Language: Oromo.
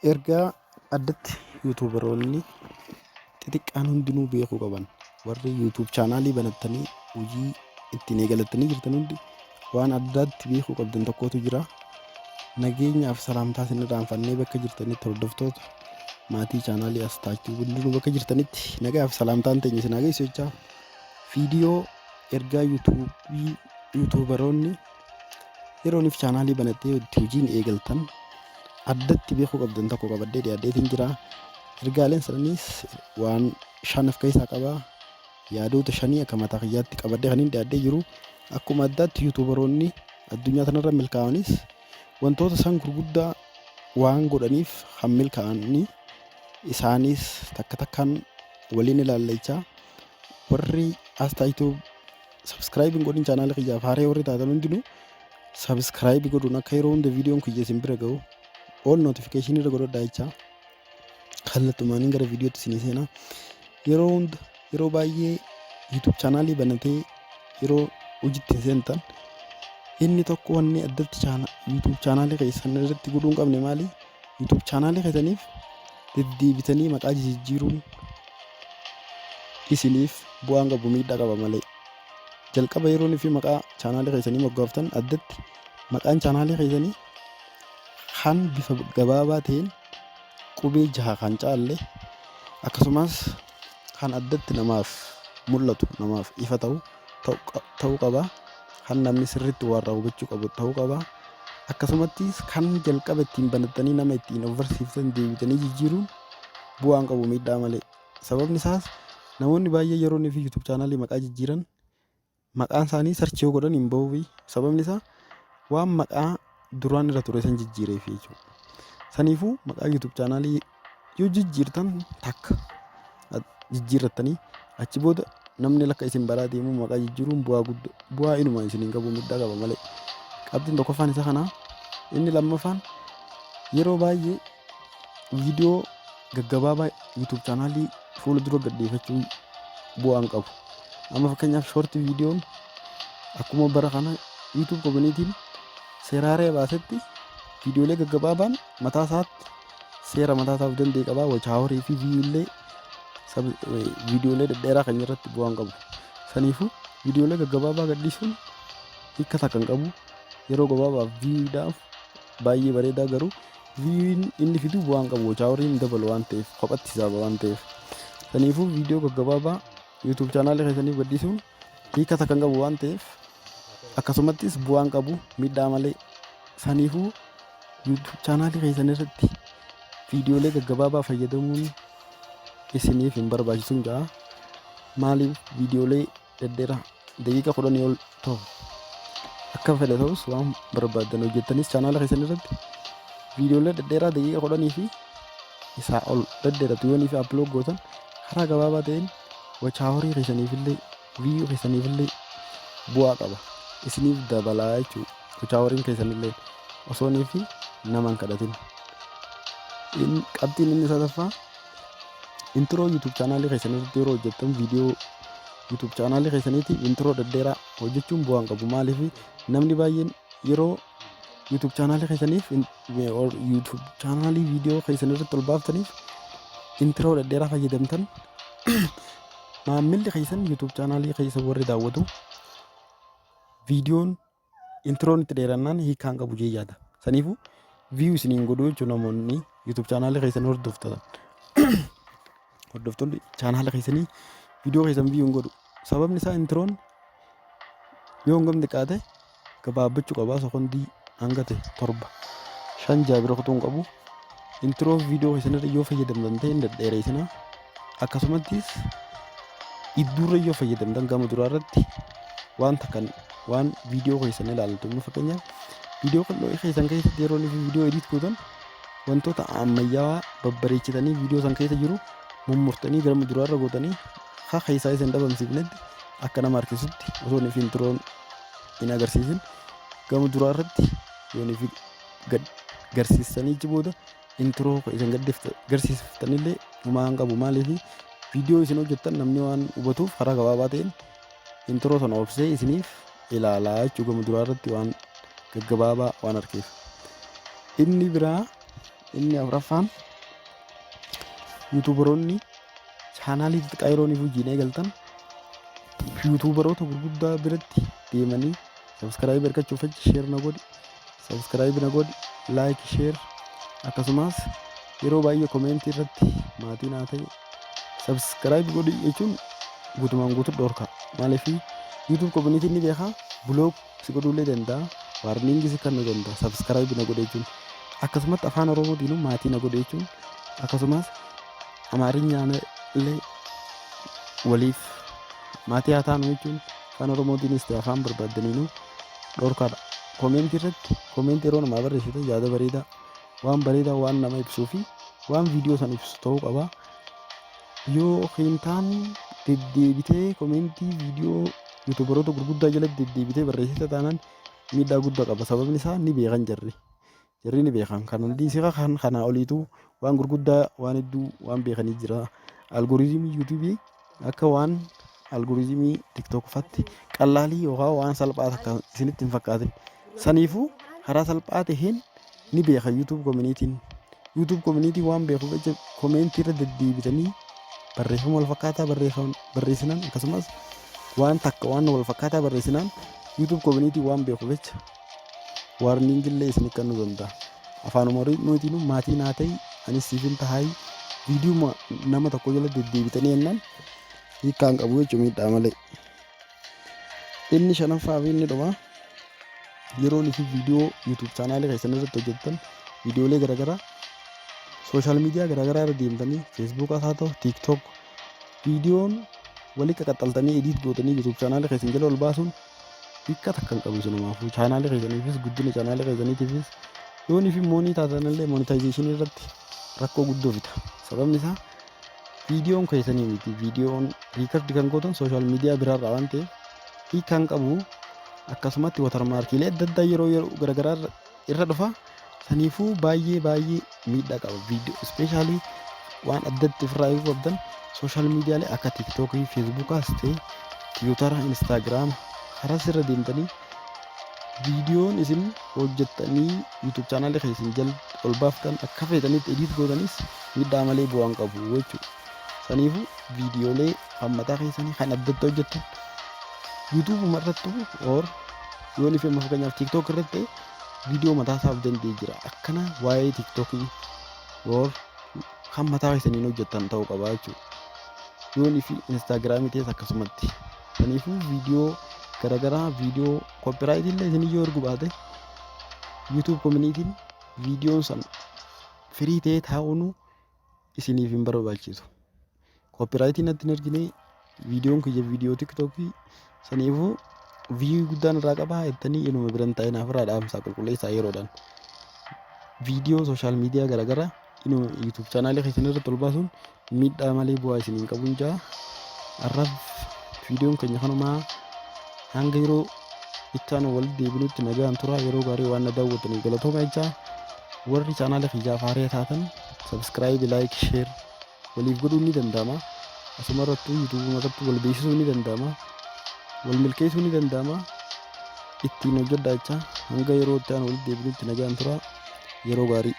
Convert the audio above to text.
Ergaa addatti YouTuberoonni xixiqqaan hundinuu beekuu qaban, warri YouTube chaanaalii banattanii hojii ittiin eegalattanii jirtan hundi waan addaatti beekuu qabdan tokkotu jira. Nageenyaaf salaamtaa isin irraanfannee bakka jirtanitti hordoftoota maatii chaanaalii as taachuu hundinuu bakka jirtanitti nagaaf salaamtaan teenya isin haa geessu jechaa, viidiyoo ergaa yuutuubii YouTuberoonni yerooniif chaanaalii banattee itti hojiin eegaltan addatti beekuu qabdan tokko qabadhee dhiyaadheetiin jira. Ergaaleen sananis waan shan of keessaa qaba. Yaadota shanii akka mataa kiyyaatti qabadhee kan hin dhiyaadhee jiru. Akkuma addaatti YouTuberoonni addunyaa tanarra milkaa'anis wantoota isaan gurguddaa waan godhaniif kan milkaa'anii isaanis takka takkaan waliin ilaallachaa, warri as taayituu subscribe hin godhin, chaanaala kiyyaaf haaree warri taatan hundinuu subscribe godhuun akka yeroo hunda viidiyoon kiyya isin bira ga'u all notification irra godhadhaa jechaa, kallattumaaniin gara viidiyootti isinii seenaa. Yeroo hunda, yeroo baay'ee YouTube chaanaalii banatee yeroo hojiitti hin seentan, inni tokko wanni addatti YouTube chaanaalii keessan irratti godhuu hin qabne maali? YouTube chaanaalii keessaniif deddeebitanii maqaa jijjiiruun isiniif bu'aan qabu, miidhaa qaba malee. Jalqaba yeroo fi maqaa chaanaalii keessanii moggaaftan addatti maqaan chaanaalii keessanii kan bifa gabaabaa ta'een qubee jaha kan caalle, akkasumas kan addatti namaaf mul'atu, namaaf ifa ta'u ta'uu qaba. Kan namni sirriitti waan irraa hubachuu qabu ta'uu qaba. Akkasumattis kan jalqaba ittiin banattanii nama ittiin of barsiiftan deebitanii jijjiiruun bu'aan qabu, miidhaa malee. Sababni isaas namoonni baay'ee yeroo inni fi YouTube chaanaalii maqaa jijjiiran maqaan isaanii search yoo godhan hin bahuufi, sababni isaa waan maqaa duraan irra ture san jijjiireef jechuudha. Saniifuu maqaa YouTube chaanaalii yoo jijjiirtan takka jijjiirrattanii achi booda namni lakka isin baraa deemuu maqaa jijjiiruun bu'aa guddaa, bu'aa inuma isin hin qabu, miidhaa qaba malee. Qabxiin tokkoffaan isa kanaa. Inni lammaffaan, yeroo baay'ee viidiyoo gaggabaabaa YouTube chaanaalii fuula dura gadhiifachuun bu'aa hin qabu. Amma fakkeenyaaf short viidiyoon akkuma bara kana YouTube communityn seera haaraa baasetti viidiyoolee gaggabaabaan mataa isaatti seera mataa isaa of danda'e qaba. Watch hourii fi view illee viidiyoolee dhedheeraa kan irratti bu'aa hin qabu. Saniifuu viidiyoolee gaggabaabaa gadhiisuun hiika takka hin qabu. Yeroo gabaabaaf viewdhaaf baay'ee bareedaa, garuu viewin inni fidu bu'aa hin qabu. Watch houriin dabalu waan ta'eef, kophatti hisaaba waan ta'eef. Saniifuu viidiyoo gaggabaabaa YouTube chaanaalii keessaniif gadhiisuun hiika takka hin qabu waan ta'eef, akkasumattis bu'aa hin qabu, miidhaa malee. Saniifuu YouTube chaanaalii keessan irratti viidiyoolee gaggabaabaa fayyadamuun isiniif hin barbaachisu ja'a. Maaliif? Viidiyoolee dhedheeraa daqiiqa 10 ol ta'u akka fedhe ta'us, waan barbaaddan hojjettanis, chaanaala keessan irratti viidiyoolee dhedheeraa daqiiqa 10 fi isaa ol dhedheeratu yoonii fi upload gootan, karaa gabaabaa ta'een watch hourii keessaniif illee view keessaniif illee bu'aa qaba. Isiniif dabalaa jechuudha. Watch houriin keessanillee osoonii fi nama hin kadhatin. Qabxiin inni sadaffaa, intro YouTube chaanaalii keessan irratti yeroo hojjettan, viidiyoo YouTube chaanaalii keessaniiti intro dhedheeraa hojjechuun bu'aa hin qabu. Maaliif? Namni baay'een yeroo YouTube chaanaalii keessaniif, YouTube chaanaalii viidiyoo keessan irratti ol baaftaniif intro dhedheeraa fayyadamtan, maammilli keessan YouTube chaanaalii keessa warri daawwatu viidiyoon introon itti dheerannaan hiikaan qabu jee yaada. Saniifuu view isiniin godhu jechuun namoonni YouTube chaanaalii keessan hordoftan. Hordoftoonni chaanaala keessanii viidiyoo keessan view hin godhu. Sababni isaa introon yoo hangam xiqqaate gabaabbachuu qaba, sekondii hanga ta'e 7, 5, 6 bira kutuu hin qabu. Intro viidiyoo keessan irra yoo fayyadamtan ta'e hin dhedheeressinaa. Akkasumattis idduurra yoo fayyadamtan gama duraa irratti wanta kan waan viidiyoo keessan ilaaltu, amma fakkeenyaaf viidiyoo qal'oo keessan keessatti yeroo inni viidiyoo edit gootan wantoota ammayyaawaa babbareechitanii viidiyoo san keessa jiru mummurtanii gara duraarra gootanii haa keessaa isin dhabamsiifnetti akka nama harkisutti osoo inni introon hin agarsiisin gama duraa irratti yoo inni gad garsiistanii achi booda intro isin garsiiftanillee homaa hin qabu. Maaliif? Viidiyoo isin hojjettan namni waan hubatuuf karaa gabaabaa ta'een intro sana obsee isiniif ilaalaa jechuu, gama duraa irratti waan gaggabaabaa waan argeef. Inni biraa Inni afuraffaan, YouTuberoonni chaanaalii xixiqqaa yeroo inni hojiin eegaltan YouTuberoota gurguddaa biratti deemanii subscribe argachuuf jecha share na godhi, subscribe na godhi, like, share, akkasumas yeroo baay'ee commentii irratti maatii naa ta'e, subscribe godhi jechuun guutumaan guutuu dhorka. Maaliif? YouTube communityn ni beekaa, block si godhuullee danda'a, warningii si kennuu danda'a. Subscribe na godhe jechuun, akkasumatti Afaan Oromootiin maatii na godhe jechuun, akkasumas Amaarinyaan illee waliif maatii haa taanu jechuun, Afaan Oromootiinis ta'e afaan barbaaddaniinuu dhorkaadha. Commentii irratti, commentii yeroo namaa barreessite, yaada bareedaa, waan bareedaa, waan nama ibsuu fi waan viidiyoo san ibsu ta'uu qaba. Yoo hin taane, deddeebitee commentii viidiyoo YouTuberoota gurguddaa jalatti deddeebitee barreessite taanaan miidhaa guddaa qaba. Sababni isaa ni beekan jarri. Jarri ni beekan. Kan dhiisee kan kanaa oliitu waan gurguddaa, waan hedduu waan beekanii jira. Algorithmii YouTubeii akka waan algorithmii TikTok fatti qallaalii yookaan waan salphaa takka isinitti hin fakkaatin. Saniifuu karaa salphaa taheen ni beeka YouTube communityn. YouTube community waan beekuuf jecha commentii irra deddeebitanii barreeffama wal fakkaataa barreessinaan, akkasumas waan takka waan wal fakkaataa barreessinaan, YouTube community waan beekuuf jecha warning illee isin kennuu danda'a. Afaan Oromootiin maatii naa ta'i, anis siifin tahaay, viidiyoo nama tokko jala deddeebitanii jennaan hiikkaan qabu jechuun miidhaa malee. Inni shanaffaa fi inni dhumaa, yeroo isin viidiyoo YouTube chaanaalii keessan irratti hojjettan, viidiyoolee garaagaraa social media garaagaraa irra deemtanii, Facebookaas haa ta'u TikTok, viidiyoon walii qaqaxxaltanii edit gootanii YouTube chaanaalii keessan jala ol baasuun hiikka takka hin qabu isinumaafuu. Chaanaalii keessaniifis, guddina chaanaalii keessaniitiifis, yoonii fi money taatanillee monetizationii irratti rakkoo guddoo fida. Sababni isaa viidiyoon keessanii miti, viidiyoon record kan gootan social media biraarraa waan ta'eef hiikka hin qabu. Akkasumatti watermarkiilee adda addaa yeroo yeroo garaagaraa irra dhufa. Saniifuu baay'ee baay'ee miidhaa qaba. Viidiyoo especially waan addatti ofirraa eeguu qabdan, social medialee akka TikTokii, Facebookaas ta'e Tiwutara, Instagirama karaa irra deemtanii viidiyoon isin hojjettanii YouTube chaanaalii keessan jala ol baaftan akka feetanitti edit gootanis miidhaa malee bu'aan qabu jechuudha. Saniifuu viidiyoolee kan mataa keessanii kan addatti hojjettan YouTubeuma irratti or yoo ni fe'ama, fakkeenyaaf TikTok irratti viidiyoo mataa isaaf danda'e jira. Akkana waa'ee TikTokii or kan mataa keessaniin hojjettan ta'uu qaba jechuudha. Yoo ni fi Instagramii ta'es akkasumatti. Saniifuu viidiyoo garaagaraa, viidiyoo copyrightii illee isin yoo ergu baate, YouTube communityn viidiyoon san free ta'ee taa'uun isiniif hin barbaachisu. Copyrightii natti hin ergine, viidiyoon kiyya viidiyoo TikTokii, saniifuu view guddaan irraa qabaa jettanii inuma biran taa'ee naaf irraa dhaamsaa qulqulleessaa yeroodhaan. Viidiyoo social media garaagaraa inuma YouTube chaanaalii keessan irratti ol baasuun miidhaa malee bu'aa isiniin qabu hin jaa. Har'aaf viidiyoon keenya kanumaa. Hanga yeroo itti aanu walitti deebinutti nagaan tura. Yeroo gaarii. Waan na daawwattaniif galatooma jechaa, warri chaanaala kiyyaaf haaraa taatan subscribe, like, share waliif godhuun ni danda'ama. Asuma irrattuu, YouTubeuma irratti wal beeksisuun ni danda'ama, wal milkeessuun ni danda'ama. Ittiin hojjedhaa jechaa, hanga yeroo itti aanu walitti deebinutti nagaan tura. Yeroo gaarii.